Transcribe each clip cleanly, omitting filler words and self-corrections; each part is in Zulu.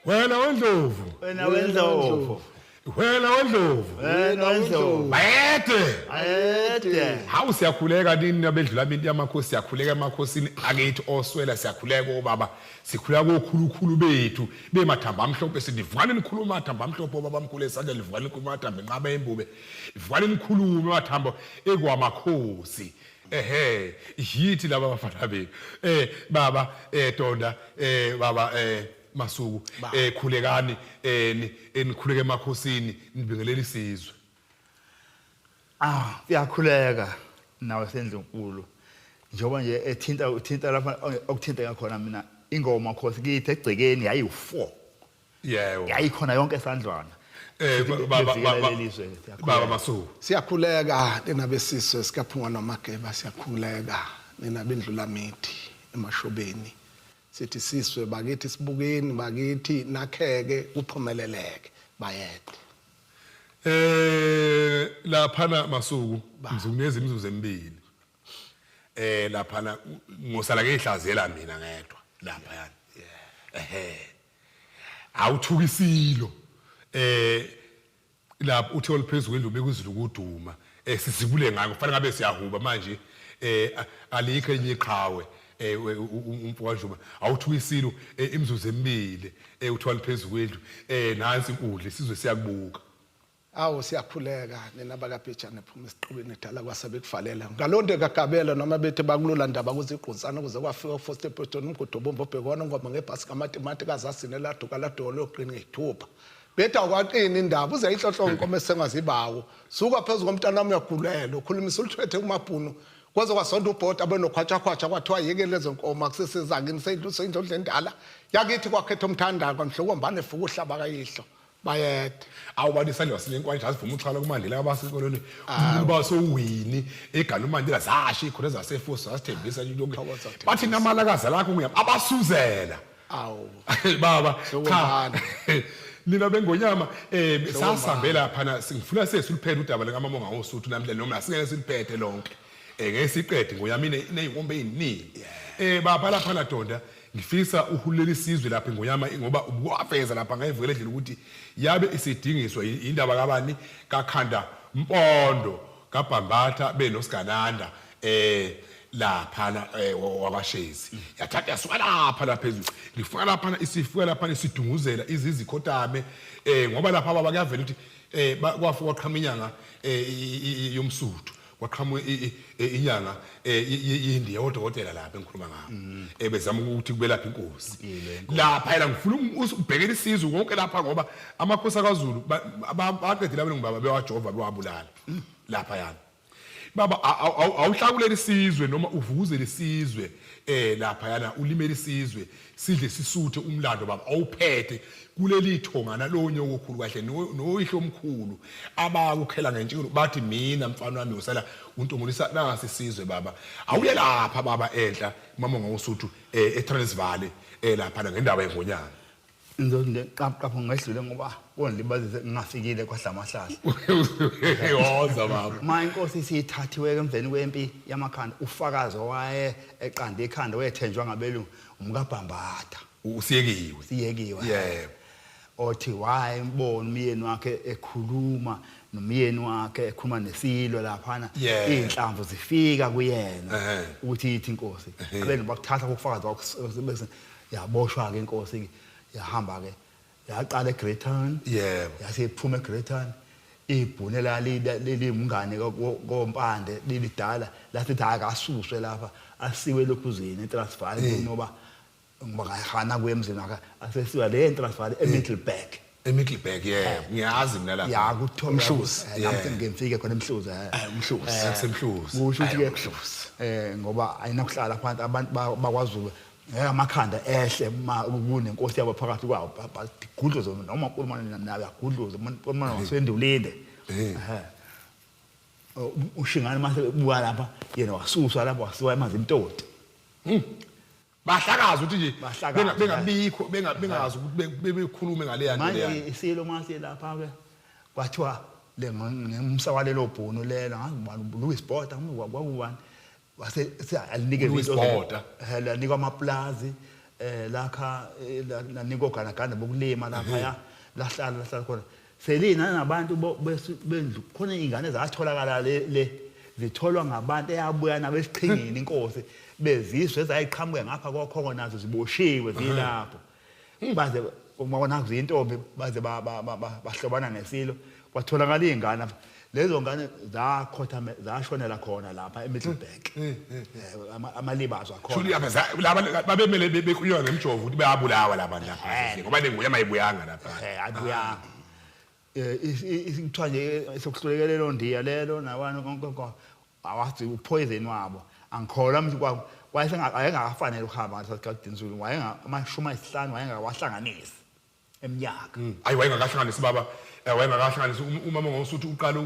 Wena wendlovu. Wena wendlovu. Wena wendlovu. Wena wendlovu. Bayede. Bayede. Hawu siyakhuleka nini abedlula abantu yamakhosi siyakhuleka emakhosini akithi oswela siyakhuleka obaba sikhuleka kokhulukhulu bethu bemathamba amhlophe sithi vukani nikhuluma amathamba amhlophe obaba mkhulu esandla livukani nikhuluma amathamba enqaba embube vukani nikhulume amathambo ekwamakhosi ehe yithi laba bafana bethu baba Donda baba Masuku khulekani nikhuleke emakhosini nibingelele isizwe. Ah siyakhuleka nawe sendlunkulu njengoba nje ethinta uthinta lapha okuthinteka khona mina ingoma khosi kithi egcekeni yayiwu-4 Yebo. Yayikhona yonke esandlwana. Baba baba baba Masuku. Siyakhuleka nina besizwe sikaPhunga noMageba siyakhuleka nina bendlulamithi emashobeni sithi siswe bakithi sibukeni bakithi nakheke kuphumeleleke bayede. Laphana Masuku ngizokunikeza imizuzu emibili. Laphana ngosala ngihlaziyela mina ngedwa lapha yani. Ehhe. Awuthuka isilo. Lapho uthe oluphezulu kwendlu bekuzulu kuduma. Sizibule ngakho kufanele ngabe siyahuba manje alikho elinye iqhawe umfo kaNjuma awuthuka isilo imizuzu emibili uthiwa liphezulu kwendlu nansi inkundla isizwe siyakubuka. Awu siyakhuleka nina bakaBhejane phuma esiqubini edala kwase bekuvalela ngalonto kagabela noma bethi bakulula ndaba kuzigqunsana kuze kwafika uFoster Preston umgudu obomvu obhekwana ngoma ngebhasi kamatimati kazasine laduka ladola yoqina ngethupha bethi akwaqini indaba uze ihlohlo inkomo esengazibawo suka phezu komntana wami uyagulela ukhulumisa ulithwethe kumabhunu kwaze kwasonda ubhoda abenokhwatshakhwatsha kwathiwa yeke lezo nkomo akusesezakini seyindlu endala yakithi kwakhetha umthandayo kwamhlokombane fuka uhlaba kayihlo Bayede. Awubani isandla sinenkwantsha asivuma uxhala kuMandela abasekolweni umuntu basowini egana uMandela zasho ikhona zasefosi zasithembisa nje lokhu Thokoza, Thembisa. bathi namalakaza lakho ngiyam abasuzela Awu. baba cha Hlokombane. nina bengonyama sasambe lapha na singifuna sesuliphethe udaba likaMamonga ngosuthu namhlanje noma singeke siliphethe lonke ngeke siqede ngonyama iney'nkombe ey'ningi baba lapha na Donda Ngifisa uhululele isizwe lapha iNgonyama ngoba ubuwaveza lapha ngayivukela endlela ukuthi yabe isidingiswa indaba kabani kaKhanda Mpondo kaBhambatha benoSigananda laphana wakwaShezi yathatha yasuka lapha la phezulu ngifuna laphana isifika laphana isidunguzela izizikhotame ngoba lapha baba kuyavela ukuthi kwafika kwaqhama inyanga yomsuthu kwaqhamuka inyanga yeNdiya odokotela lapha engikhuluma ngabo ebezama ukuthi kubelapha inkosi lapha yena ngifuna ubhekele isizwe konke lapha ngoba amakhosi akwaZulu baqedile abelungu baba bewajova bewabulala lapha yana baba awuhlakulele isizwe noma uvukuzele isizwe lapha yana ulimele isizwe sidle sisuthe umlando baba awuphethe kuleli thongana lonyoko okhulu kahle noyihlo omkhulu abakukhela ngentshilo bathi mina mfana wami usala untungulisa nasi isizwe baba awuye lapha baba enhla mama ngosuthu eTransvaal lapha ngendaba yengonyama. Ngizothi nje qaphu qaphu ngedlule ngoba kondilibazise ngingafikile kwaDlamahlahla. Yoza baba. Ma inkosi isithathiwe emveni kwempi yamakhanda ufakazi owaye eqanda ikhanda wethenjwa ngabelungu umkaBhambatha. Usiyekiwe. Siyekiwe. Yebo. Othi wayembona umyeni wakhe ekhuluma nomyeni wakhe ekhuluma nesilo laphana iy'nhlamvu zifika kuyena ukuthi ithi inkosi abelungu bakuthatha kokufakazi bese yaboshwa-ke inkosi-ke yahamba-ke yaqala eGreytown yebo yase iphuma eGreytown ibhune lalilimngane koMpande lilidala lasithi hhayi akasuswe lapha asiwe elokhuzeni eTransvaal ngoba ngoba kayihana kuye emzini wakhe asesiwa le Transvaal eMiddelburg eMiddelburg yebo ngiyazi mina lapha ya kuthiwa Umhluzi. Nami sengike khona eMhluzi Umhluzi. Kusemhluzi. Kusho ukuthi ke Umhluzi. Ngoba ayinakuhlala phansi abantu bakwaZulu ngeke amakhanda ehle uma kunenkosi yabo phakathi kwawo bagudluze noma uNkulumane naye uyagudluza uNkulumane wasendulinde uShingane mase bebuka lapha yena wasuswa lapha wasiwa eMazimtoti Bahlakaza ukuthi nje Bahlakaza, bengabikho bengazi ukuthi bebekhulume ngaleya nto leya. Manje isilo mase lapha ke kwathiwa le ngomsa walelo bhunu lelo ngazi ubani Louis Botha kwakubani wase alinikeza Louis into Botha. Lanikwa amaplazi Lakha lanikwa oganaganda bokulima laphaya, lahlala lahlala khona selina nabantu bendlu khona. Iy'ngane zatholakala le zitholwa ngabantu eyabuya nabo esiqhingini inkosi, bezizwe ezayiqhamuke ngapha kokhoko, nazo ziboshiwe zilapho. Baze uma nazo iy'ntombi baze bahlobana nesilo, kwatholakala iy'ngane apha. Lezo ngane zakhotha zashonela khona lapha eMiddelburg. Amaliba azo akhona. Shuthi laba babemele bekhulunywa ngemjovo ukuthi bayabulawa laba lapha ngoba lengonyama ayibuyanga lapha. Ayibuyanga. Kuthiwa nje sokuhlulekele lelo ndiya lelo nawani konke konke, awathi upoison wabo. Angikholwa ukuthi wayengakafanele ukuhamba ngaleso sikhathi Dinzulu, wayenga 50 wayengawahlanganisi eminyaka. Hayi, wayengakahlanganisi baba, wayengakahlanganisi. Umama ngosuthi uqala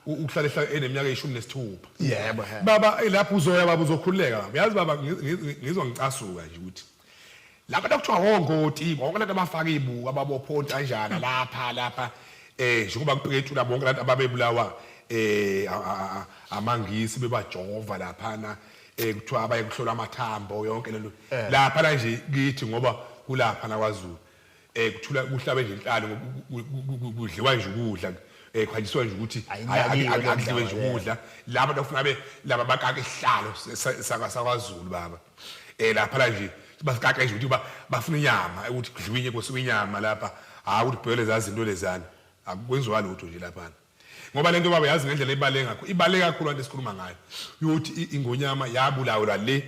ukuhlala eneminyaka eyi-16. Yebo, he. Baba, lapho uzoya baba, uzokhululeka baba. Yazi baba, ngizwa ngicasuka nje ukuthi laba kuthiwa wongoti bonke lento abafaka ibuka ababophonta kanjana lapha njengoba kupiketshula bonke lento ababebulawa amangisi bebajova laphana, kuthiwa abaye kuhlola amathambo yonke lento lapha la nje kithi, ngoba kulapha na kwaZulu kuthula kuhlabe nje inhlalo, kudliwa nje ukudla, kuhanjiswa nje ukuthi Ayinakiwe leyo akudliwe nje ndaba. Ukudla laba bafuna be laba bakaka isihlalo sakwaZulu baba, lapha la nje basikaka nje ukuthi bafuna inyama, ukuthi kudliwe inye kusuka inyama lapha, hayi ukuthi kubhekele zazinto lezana, akwenziwa lutho nje lapha. Ngoba lento baba, yazi ngendlela ibaluleke ngakho, ibaluleke kakhulu lento esikhuluma ngayo yokuthi ingonyama yabulawelwa le,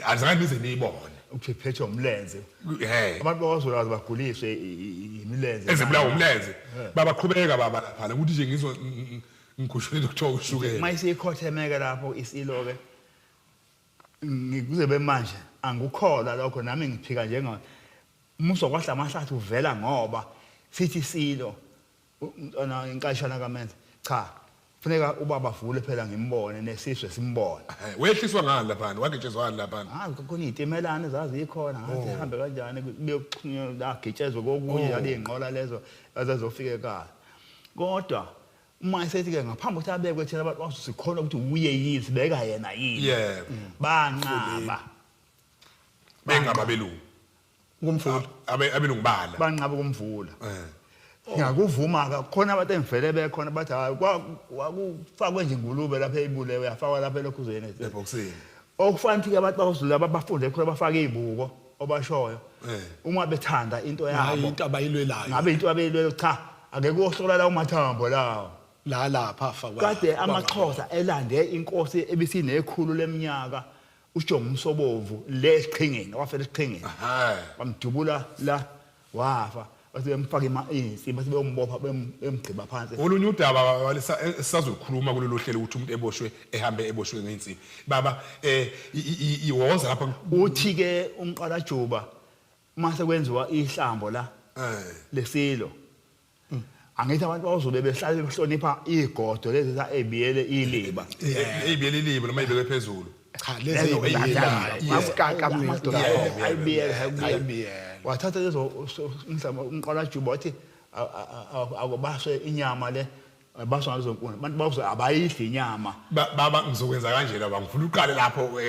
azange nize niyibone. Ukuthi iphethwe umlenze. He. Abantu bakwaZulu baguliswe imilenze. Ezibulawa umlenze baba. Qhubeka baba lapha, ukuthi nje ngizwa ngikhushule into kuthiwa ushukela. Uma isiyikhothemeke lapho isilo-ke, ngikuze bemanje angikukholwa lokho nami, ngiphika njenga umuso kwahla amahlathi uvela, ngoba sithi isilo umntwana inkashana kamenza cha, funeka ubaba avule phela ngimbone nesizwe simbone. Wehliswa ngani laphana? Wagetshezwa ngani laphana? Hayi, khona iy'timelane zazikhona, ngathi ihambe kanjani kuyoxhunywa lagitshezwe kokunye njalo iy'nqola lezo ezazofika ekhaya. Kodwa uma esethi-ke ngaphambi kokuthi abekwe, thina abantu bazo sikhona ukuthi uye yini, sibeka yena yini. Banqaba. Bengaba belungu. Kumfula. Abelungu bala. Banqaba ukumvula. Ngiyakuvuma-ke, khona abantu engivele bekhona bathi hayi, kwakufakwe nje ingulube lapha eyibulewe, yafakwa lapha elokhuzeni ebhokisini. Okufanele ukuthi-ke abantu bakwaZulu laba bafunde khona bafake iy'buko obashoyo uma bethanda into Hayi, yabo. Into abayilwelayo. Ngabe into abeyilwelayo, cha, ake kuyohlola lawo mathambo lawo. La lapha afakwa. Kade amaXhosa elande inkosi ebisinekhulu leminyaka, uJonga Umsobovu, le esiqhingini, wafela esiqhingini. Bamdubula la wafa, base bemfaka insimbi, base beyombopha, bemgqiba phansi. Olunye udaba esisazokhuluma kulolu hlelo ukuthi umuntu eboshwe ehambe eboshwe ngey'nsimbi baba, iwoza lapha. Uthi-ke umqalajuba uma sekwenziwa ihlambo la lesilo, angithi abantu bazobe behlale behlonipha igodo lezi ey'biyele iliba. Ey'biyele iliba noma ibekwe phezulu. Cha, lezi ey'biyelayo. Asikaka mntu. Ayibiyele. Ayibiyele. Wathatha lezo mhlawumbe umqalajuba wathi akubaswe inyama le, baswe ngalezo nkuni. Abantu bazo abayidli inyama. Baba, ngizokwenza kanje la, ngifuna uqale lapho,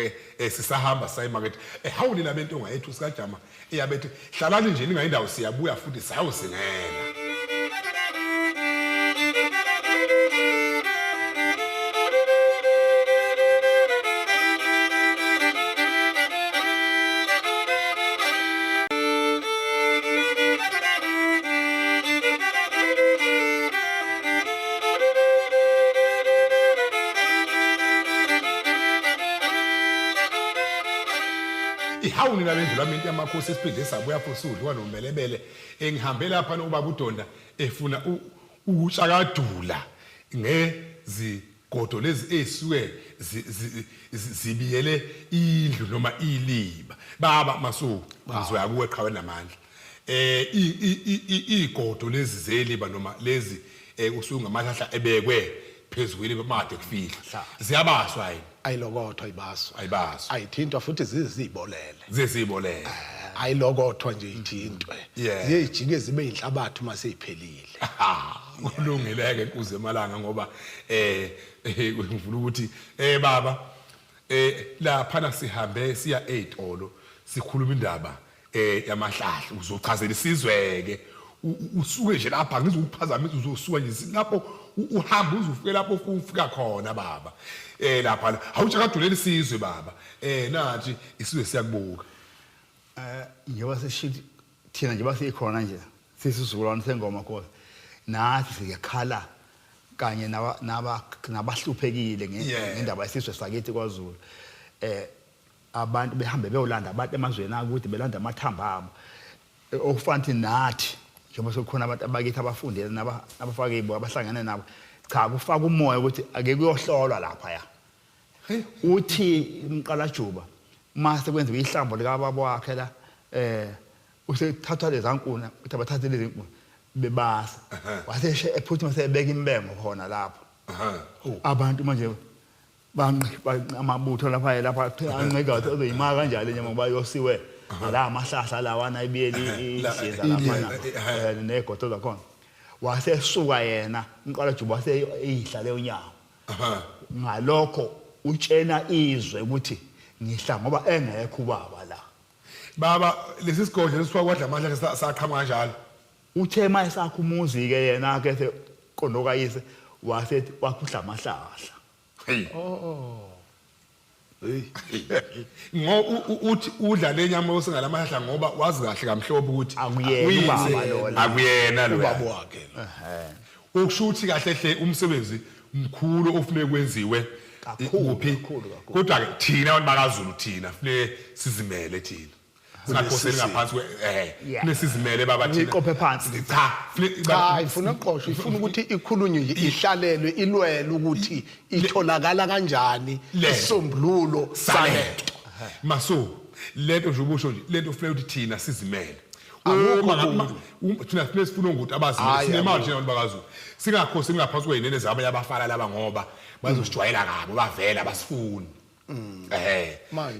sisahamba siya emakethe. Hawu nina bentonga yethu sikajama eyabethu, hlalani nje ningayindawo, siyabuya futhi sayozingela. Ihawu nina bendlu lami into yamakhosi, esiphinde sabuya futhi sudliwa nombelebele. Engihambe lapha nobaba uDonda efuna ukutshakadula ngezigodo lezi ezisuke zibiyele indlu noma iliba. Baba Masuku, ngizoya kuwe qhawe namandla. Igodo lezi zeliba noma lezi kusuke ngamahlahla ebekwe phezulu kweliba made kufihlwa, ziyabaswa yini? Ayilokothwa, ayibaswa. Ayibaswa. Ayithintwa futhi zizibolele. Zizibolele. Ayilokothwa nje ithintwe. Ziye ijike zibe inhlabathi uma seyiphelile. Kulungile-ke nkuze emalanga, ngoba ngifuna ukuthi baba, laphana sihambe siya ey'tolo. Sikhuluma indaba eh yamahlahla uzochazela isizwe ke usuke nje lapha ngizokuphazamisa uzosuka nje lapho uhamba uzufike lapho ufika khona baba eh lapha awutshakadulela isizwe baba eh nathi isizwe siyakubuka eh njengoba seshithi thina njengoba sikhona nje sisizukulwane sengoma khosi nathi siyakhala kanye nabahluphekile ngendaba yesizwe sakithi kwaZulu eh abantu behambe beyolanda abantu emazweni akude belanda amathambo abo okufana ukuthi nathi njengoba sekukhona abantu abakithi abafundile nabafake ibo abahlangene nabo cha kufaka umoya ukuthi ake kuyohlolwa lapha ya uthi umqalajuba uma sekwenziwa ihlambo likababa wakhe la eh usethathwa lezankuna uthi abathathe lezi nkuni bebasa wase ephuthuma sebeka imbengo khona lapho abantu manje banqi amabutho lapha lapha anqika azoyima kanjani nje ngoba yosiwe la amahlahla lawana ibiyeli ihliza lapha negodo zakhona wasesuka yena umqala juba wase eyihla leyo nyawo ngalokho utshena izwe ukuthi ngihla ngoba engekho ubaba la baba lesi sigodlo lesithiwa kwadla amahla saqhamuka kanjalo uthe uma esakha umuzi ke yena ke seqondo kayise wase wakhuhla amahlahla hey oh hey ngo uthi udla lenyama osingalamahla ngoba wazi kahle kamhlophe ukuthi akuyena ubaba lona akuyena lo ubaba wakhe lo okusho ukuthi kahle hle umsebenzi mkhulu ofuneka kwenziwe kuphi kodwa ke thina abantu bakaZulu thina funeke sizimele thina singakhoseli ngaphansi kwe eh funeke sizimele baba thina iqophe phansi cha cha ifuna ukuqoshwa ifuna ukuthi ikhulunywe nje ihlalelwe ilwele ukuthi itholakala kanjani isombululo salento maso lento nje ubusho nje lento funeka ukuthi thina sizimele uma thina sifune sifuna ukuthi abazimele sinemali thina abantu bakaZulu singakhosi ngaphansi kweyinene zabo yabafana laba ngoba bazosijwayela kabi bavela basifuni mm. eh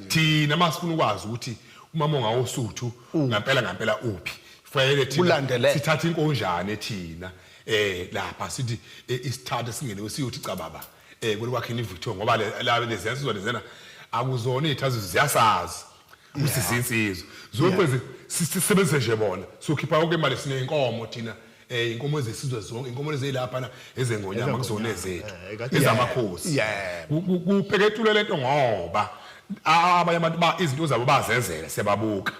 thina masifuna ukwazi ukuthi umama ongawosuthu mm. ngempela ngempela uphi fanele thina sithathe inkonjane thina eh lapha sithi eh, isithathe singene siyothi cha baba eh kwakhe nivuthiwe ngoba la lezinsizwa lezena akuzona izithazo ziyasazi ukuthi zinsizwa zonke sisebenzise nje bona sokhipha yonke imali sineyinkomo thina eh inkomo ezesizwe zonke inkomo ezilapha na ezengonyama kuzona ezethu eh, ezamakhosi kupeketulwe lento ngoba abanye abantu ba izinto zabo bazenzela siyababuka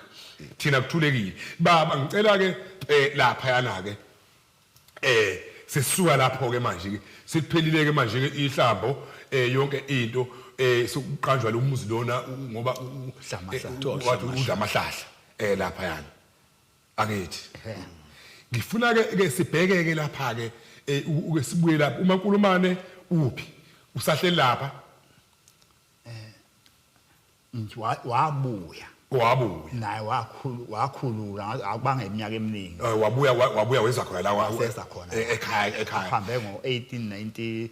thina kuthulekile baba ngicela ke eh lapha yana ke eh sesisuka lapho ke manje ke sekuphelile ke manje ke ihlambo eh yonke into eh sokuqanjwa lo muzi lona ngoba wathi udla amahlahla eh lapha yana angithi ngifuna ke ke sibheke ke lapha ke eh, uke sibuye lapha uMankulumane uphi usahleli lapha eh wabuya wabuya naye wakhulu wakhulula akubanga iminyaka eminingi eh, wabuya wabuya weza khona la waseza khona eh, ekhaya ekhaya uhambe ngo 1896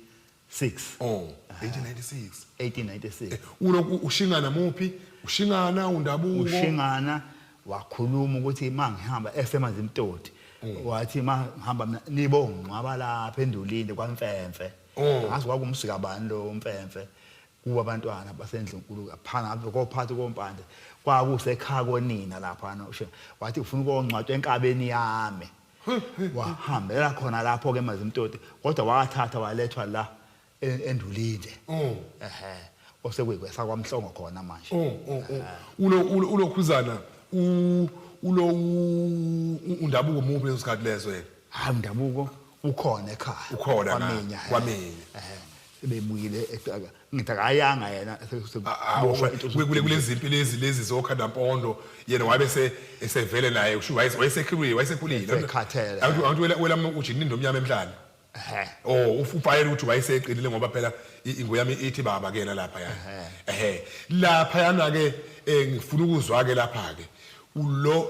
oh 1896 1896 uloku ushingana muphi ushingana undabuko ushingana wakhuluma ukuthi mangihamba esemanzimtoti mm. wathi mangihamba mina nibongcwaba lapha endulini kwamfemfe oh. ngazi kwakumsika bani lo mfemfe kubo abantwana basendlunkulu phana kophathi kompande kwakusekhaya konina lapha wathi ufuna ukongcwatshwa enkabeni yami wahambela khona lapho ke mazimtoti kodwa wathatha walethwa la endulinde oh. ehe osekuyikwesa kwamhlongo khona manje oh, oh, oh. ulo ulokhuzana ulo undabuko muphi leso sikhathi leso yena hayi undabuko ukhona ekhaya ukhona kwaminya kwaminya ehe sebebuyile ngithi akayanga yena sekuboshwa kulezi lezi lezi zokhandampondo yena wabe esevele naye usho wayesekhulile wayesekhulile ekhathele awuthi wela ujinini omnyama emhlane ehe oh ufayela ukuthi wayeseqinile ngoba phela ingoyami ithi baba kuyena lapha yana ehe lapha yana ke eh, ngifuna ukuzwa ke lapha ke ulo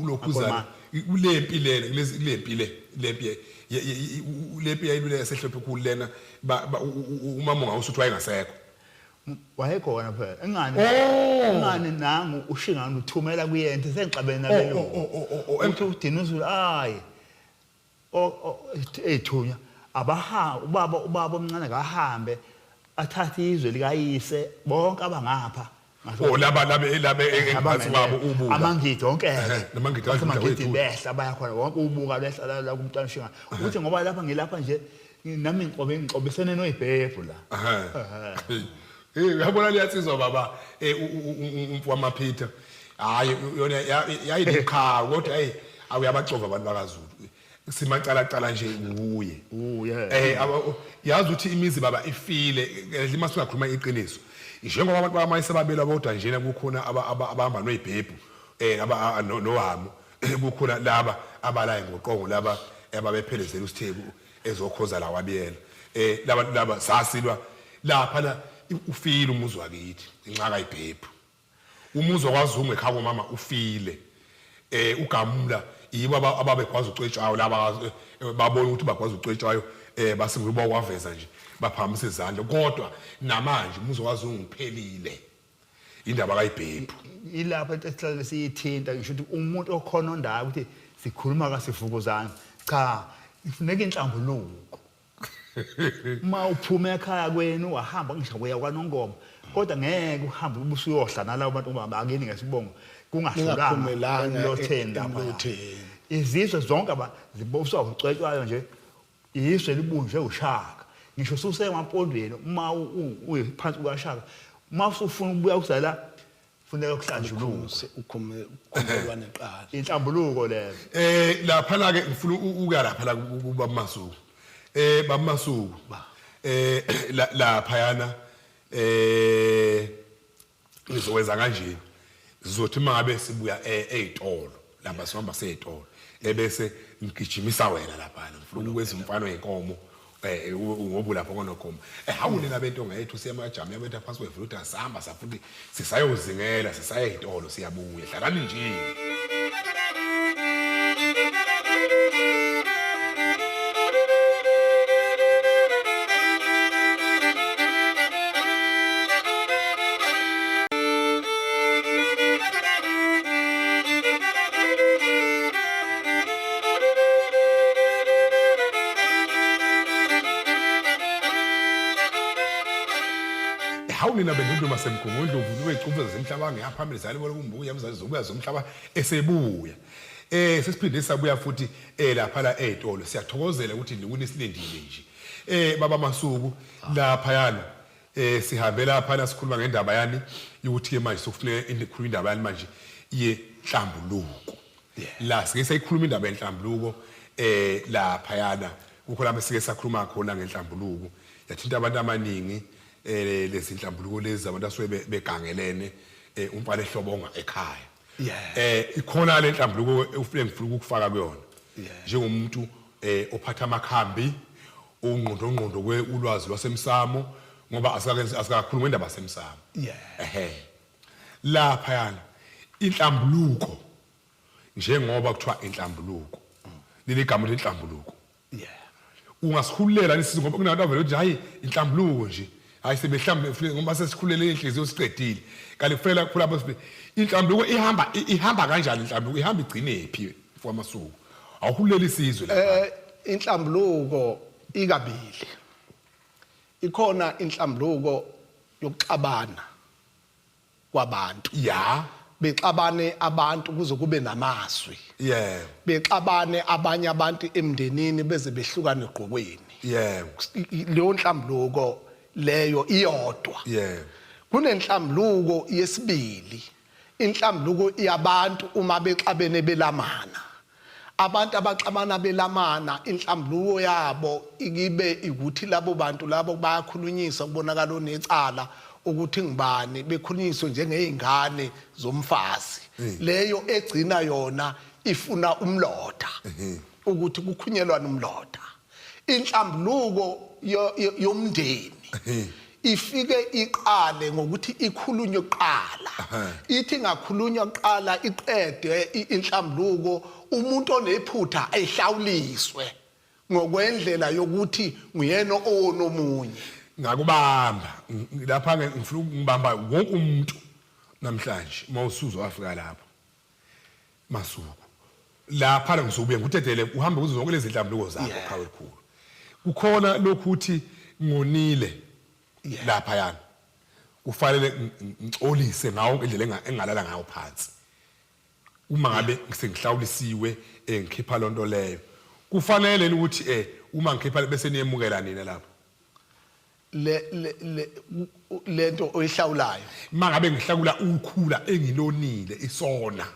ulokhuzana ulempi lena kulezi kulempi le lempi lempi yayilule yasehlophe khulu lena umama ungawusuthi wayengasekho Wayekhona phela. Engani Oh! engani nangu ushingane uthumela kuyena sengixabene Oh, nabelungu. oh, oh, oh, oh, Uthi uDinuzulu ayi. O ethunya abaha ubaba ubaba omncane kahambe athathe izwe likayise bonke abangapha Oh laba laba laba engiphansi kwabo ubuka. Amangidi onke. Namangidi amangidi behla baya khona wonke ubuka behla la kumntwana Shinga. Uthi ngoba lapha ngilapha nje nami ngixobe ngixobisene noyibhebhu la. Hey uyabona liyansizwa baba eh umfo wamaphitha. Hayi yona yayiqhawe kodwa hey awuyabacova abantu bakaZulu. Simacala cala nje nguye. Uye. Eh yazi ukuthi imizi baba ifile kahle uma singakhuluma iqiniso. Njengoba abantu bakamayise babelwa bodwa njena kukhona abahamba noyibhebhu eh aba nohamu kukhona laba abalaye ngoqongo laba ababephelezela uSitheku ezokhoza la wabiyela eh laba laba sasilwa lapha la ufile umuzi wakithi inxaka ibhebhu umuzi wakwaZungu ekhaya komama ufile eh ugamula yibo ababegwaza ucwetshayo laba eh, babona ukuthi bagwaza ucwetshayo eh base ngoba kwaveza nje baphakamisa izandla kodwa namanje umuzi wakwaZungu uphelile indaba kayibhebhu ilapho into esihlale siyithinta ngisho ukuthi umuntu okhonondayo ukuthi sikhuluma kasifukuzana cha ifuneka inhlambuluko uma uphuma ekhaya kwenu wahamba ngisho uya kwanongoma kodwa ngeke uhambe ubusuyohla nalabo bantu ngoba bakini ngesibongo kungahlukanga emlotheni lapha izizwe zonke ziboswa ucwetshwayo nje izwe libunjwe ushaka ngisho usemampondweni uma uyiphansi kukashaka uma usufuna ukubuya kusala funeka kuhlanjulukwe ukhumelwane qala inhlambuluko leyo eh lapha la ke ngifuna ukuya lapha la kuba Masuku eh baba Masuku eh lapha yana eh ngizokwenza kanje sizothi mangabe sibuya ezitolo lapha sihamba sezitolo ebese ngigijimisa wena lapha ngifuna ukwenza umfana wenkomo eh ngoba ulapho konogoma eh hawu nina bento ngayethu siyamajama yabetha phansi kwevuluta sihamba safuthi sisayozingela sisaya ezitolo siyabuya hlalani nje Hawu nina benduduma semgungundlovu lwey'cumfeza zemhlaba ngiyaphambili zalibona kumbuya mzali zobuya zomhlaba esebuya eh sesiphinde sabuya futhi eh lapha la ezitolo siyathokozela ukuthi nikunisilindile nje eh baba Masuku lapha yana eh sihambe lapha la sikhuluma ngendaba yani yokuthi ke manje sokufuneka ikhuluma indaba yani manje ye nhlambuluko la sike sayikhuluma indaba yenhlambuluko eh lapha yana kukho lapho sike sakhuluma khona ngenhlambuluko yathinta abantu abaningi eh lezi nhlambuluko lezi abantu asuke begangelene eh umfana ehlobonga ekhaya eh ikhona le nhlambuluko ufike ngifuna ukufaka kuyona njengomuntu eh ophatha amakhambi ungqondo ngqondo kwe ulwazi lwasemsamo ngoba asikakenzi asikakhuluma indaba yasemsamo ehe lapha yana inhlambuluko njengoba kuthiwa inhlambuluko leli gama lenhlambuluko yeah ungasikhululela nisizwe ngoba kunabantu avele ukuthi hayi inhlambuluko nje hayi sebehlambe ngoba sesikhulele inhliziyo siqedile kanti kufanele kukhula abantu inhlambuluko ihamba ihamba kanjani inhlambuluko ihamba igcinephi mfowamasuku awukhululeli isizwe lapha eh inhlambuluko ikabili ikhona inhlambuluko yokuxabana kwabantu ya bexabane abantu kuze kube namazwi yebo bexabane abanye abantu emndenini beze behlukane egqokweni yebo leyo nhlambuluko leyo iyodwa yebo kunenhlambuluko yesibili inhlambuluko yabantu uma bexabene belamana abantu abaxabana belamana inhlambuluko yabo ikibe ukuthi labo bantu labo bayakhulunyiswa kubonakala onecala ukuthi ngibani bekhulunyiswe njengezingane zomfazi hmm. leyo egcina yona ifuna umlotha ukuthi kukhunyelwana umlotha inhlambuluko yomndeni ifike iqale ngokuthi ikhulunywe kuqala ithi ingakhulunywa kuqala iqede inhlambuluko umuntu onephutha ayihlawuliswe ngokwendlela yokuthi nguyena owona omunye ngakubamba lapha ngifuna ukubamba wonke umuntu namhlanje uma usuzwa wafika lapho Masuku lapha la ngizobuya ngikudedele uhambe kuzo zonke lezi nhlambuluko zakho yeah. qhawe elikhulu kukhona lokhu uthi ngonile yeah. lapha yana Kufanele ngixolise ngawo indlela engalala ngayo phansi. Uma ngabe sengihlawulisiwe ngikhipha lonto leyo. Kufanele ukuthi uma ngikhipha bese niyemukela nina lapho. Le le lento oyihlawulayo. Mangabe ngihlakula ukhula engilonile isona.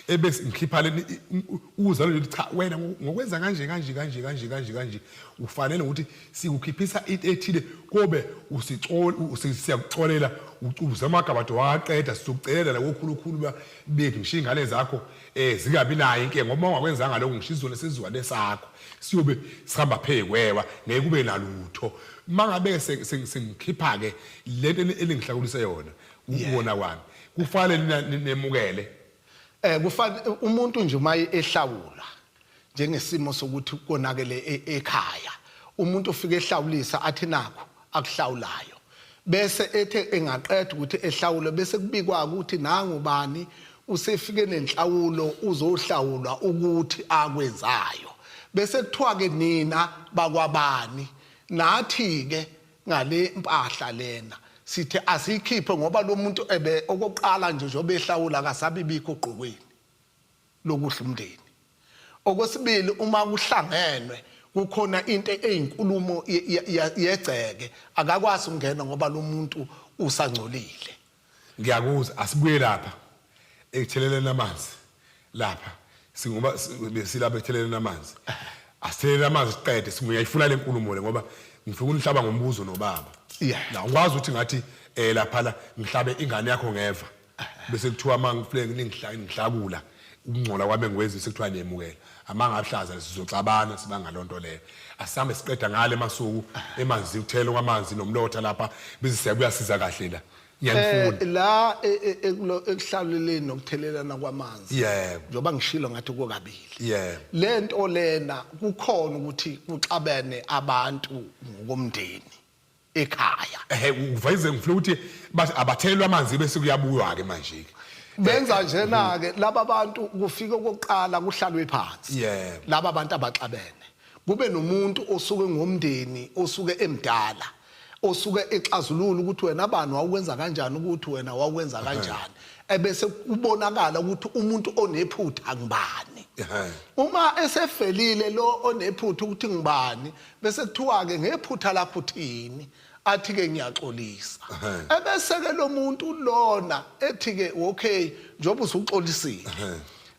Ebese ngikhipha le uzalo lithi cha wena ngokwenza kanje kanje kanje kanje kanje kanje ufanele ukuthi sikukhiphisa into ethile kobe usixola siyakuxolela ucubuza amagabado waqeda sizokucelela la kokhulukhulu bethu ngisho ingane zakho eh zingabi nayo inkinga ngoba ungakwenzanga lokho ngisho izona sizwane sakho siyobe sihamba phekwewa ngeke kube nalutho mangabe sengikhipha ke lento eningihlakulise yona ukubona kwami kufanele nemukele. Kufanele umuntu nje uma ehlawula njengesimo sokuthi konakele ekhaya, umuntu ufike ehlawulisa athi nakho akuhlawulayo, bese ethe engaqeda ukuthi ehlawule bese kubikwa ukuthi nangu bani usefike nenhlawulo uzohlawulwa ukuthi akwenzayo, bese kuthiwa ke nina bakwabani nathi ke ngale mpahla lena sithe asiyikhiphe ngoba lo muntu ebe okokuqala nje njengoba ehlawula akasabibikho ogqokweni lokudla umndeni. Okwesibili, uma kuhlangenwe kukhona into eyinkulumo yegceke, akakwazi ukungena ngoba lo muntu usangcolile. Ngiyakuzwa, asibuye lapha ekutheleleni amanzi lapha singoba besilapha ekutheleleni amanzi. Asithelele amanzi siqede, singiyayifuna le nkulumo le ngoba ngifuna ukunihlaba ngombuzo nobaba. La ungikwazi ukuthi ngathi lapha la ngihlabe ingane yakho ngeva bese kuthiwa mangifike ningihlakula ukungcola kwami engikwenza sekuthiwa niyemukela amanga abuhlaza sizoxabana sibanga lonto leyo. Asihambe siqeda ngale masuku emanzi uthelo kwamanzi nomlotha lapha bese siyabuya siza kahle la. Ngiyanifuna. La ekuhlaleleni nokuthelelana kwamanzi. Yebo. Njengoba ngishilo ngathi kokabili. Yebo. Lento lena kukhona ukuthi kuxabene abantu ngokomndeni ekhaya. Uveze ngifuna ukuthi bathi abathelelwa amanzi bese kuyabuywa ke manje ke. Benza njena ke laba bantu kufike okokuqala kuhlalwe phansi. Yebo. Laba bantu abaxabene. Kube nomuntu osuke ngomndeni osuke emdala osuke exazulula ukuthi wena bani wawukwenza kanjani ukuthi wena wawukwenza kanjani, ebese kubonakala ukuthi umuntu onephutha ngubani. Uma esefelile lo onephutha ukuthi ngubani, bese kuthiwa ke ngephutha lakho uthini, athi ke ngiyaxolisa. Ebese ke lo muntu lona ethi ke okay njengoba usuxolisile,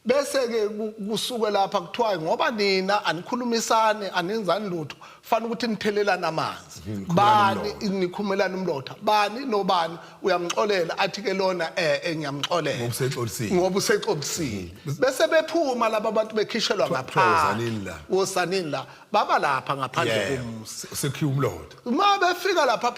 bese ke kusuke lapha kuthiwa ngoba nina anikhulumisani anenzani lutho, fanele ukuthi nithelelane amanzi, bani nikhumelana umlotha, bani nobani uyamxolela, athi ke lona ngiyamxolela ngoba usexolisile, ngoba usexolisile. Bese bephuma laba bantu bekhishelwa ngaphandle, wosanini la baba lapha ngaphandle komuzi, sekhiwa umlotha. Uma befika lapha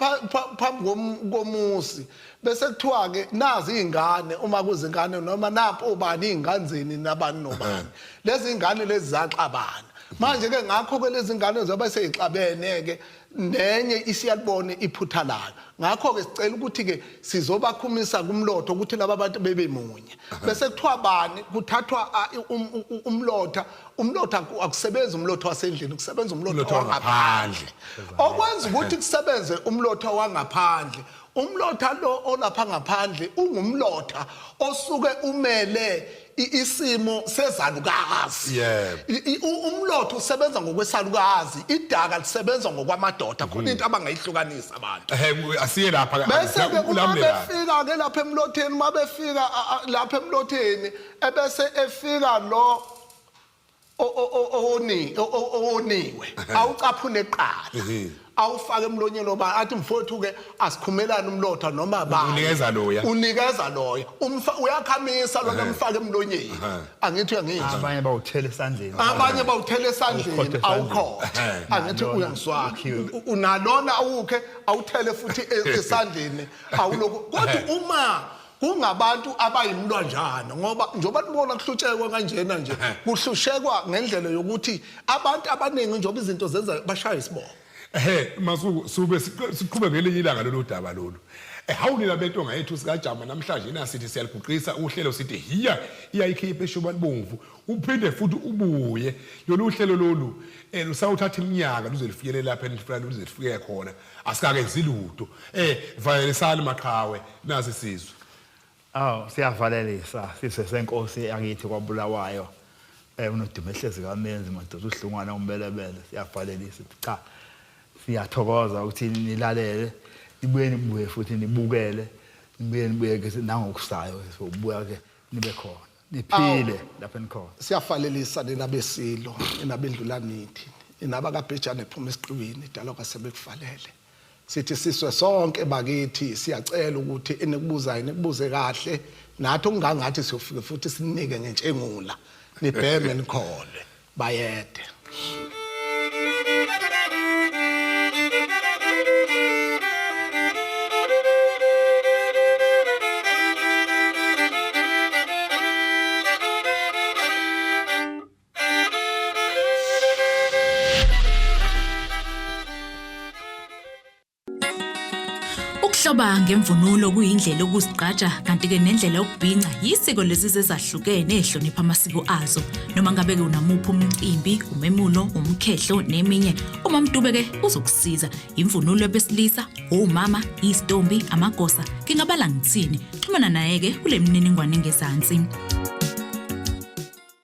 phambi komuzi bese kuthiwa ke nazi izingane, uma kuzingane noma napho ubani izingane zini nabani nobani, lezi ingane lezi zaxabana manje ke. Ngakho ke lezi ingane zoba seyixabene ke nenye isiyalibona iphutha layo, ngakho ke sicela ukuthi ke sizobakhumisa kumlotha ukuthi laba bantu bebe munye. Bese kuthiwa bani kuthathwa umlotha, umlotha akusebenzi umlotha wasendlini, kusebenza umlotha wangaphandle. Okwenza ukuthi kusebenze umlotha wangaphandle, umlotha lo olapha ngaphandle ungumlotha osuke umele isimo sezalukazi. Umlotha usebenza ngokwesalukazi, idaka lisebenza ngokwamadoda. Khona into abangayihlukanisa abantu. Asiye lapha bese ke uma befika ke lapha emlotheni, uma befika lapha emlotheni ebese efika lo owoniwe awucaphune kuqala, awufake emlonyeni oba athi mfowethu ke asikhumelane umlotha noma bani, unikeza loya, unikeza loya, uyakhamisa lona umfake emlonyeni. Angithi uyangizwa? Abanye bawuthela esandleni, abanye bawuthela esandleni, awukhothe. Angithi uyangizwa? Unalona awukhe awuthele futhi esandleni awulokhu. Kodwa uma kungabantu abayimlwanjana, ngoba njengoba nibona kuhlutshekwa kanjena nje, kuhlushekwa ngendlela yokuthi abantu abaningi njengoba izinto zenza bashaya isibongo. Masuku sube siqhube ngelinye ilanga lolu daba lolu. Hawu nina bentonga yethu sikajama namhlanje nasithi siyaliguqisa uhlelo sithi hiya iyayikhipha eshuba libomvu uphinde futhi ubuye lolu hlelo lolu eh lusawuthatha iminyaka luze lufikele lapha enifuna luze lufike khona asikakenzi lutho eh valelisani maqhawe nasi sizwe Aw siyavalelisa sizwe senkosi yakithi kwabulawayo eh unodumo ehlezi kamenzi madoda uhlungwana umbelebele siyavalelisa cha siyathokoza ukuthi nilalele nibuye nibuye futhi nibukele nibuye nibuye ke nangokusayo sobuya ke nibe khona niphile lapho enikhona siyafalelisa nina besilo nina bendlulamithi nina bakabhejane phuma esiqiwini dala kwasebekuvalele Sithi siswe sonke bakithi siyacela ukuthi enikubuzayo nikubuze kahle nathi okungangathi siyofike futhi sinike ngentshengula nibheme nikholwe bayede. Ukuhloba ngemvunulo kuyindlela yokuzigqaja kanti-ke nendlela yokubhinca yisiko lezi ezahlukene ezihlonipha amasiko azo. Noma ngabe-ke unamuphi umcimbi, umemulo, umkhehlo neminye, uMamDube-ke uzokusiza. Imvunulo yabesilisa, omama, izitombi, amagosa, ngingabala ngithini. Xhumana naye-ke kule mininingwane engezansi.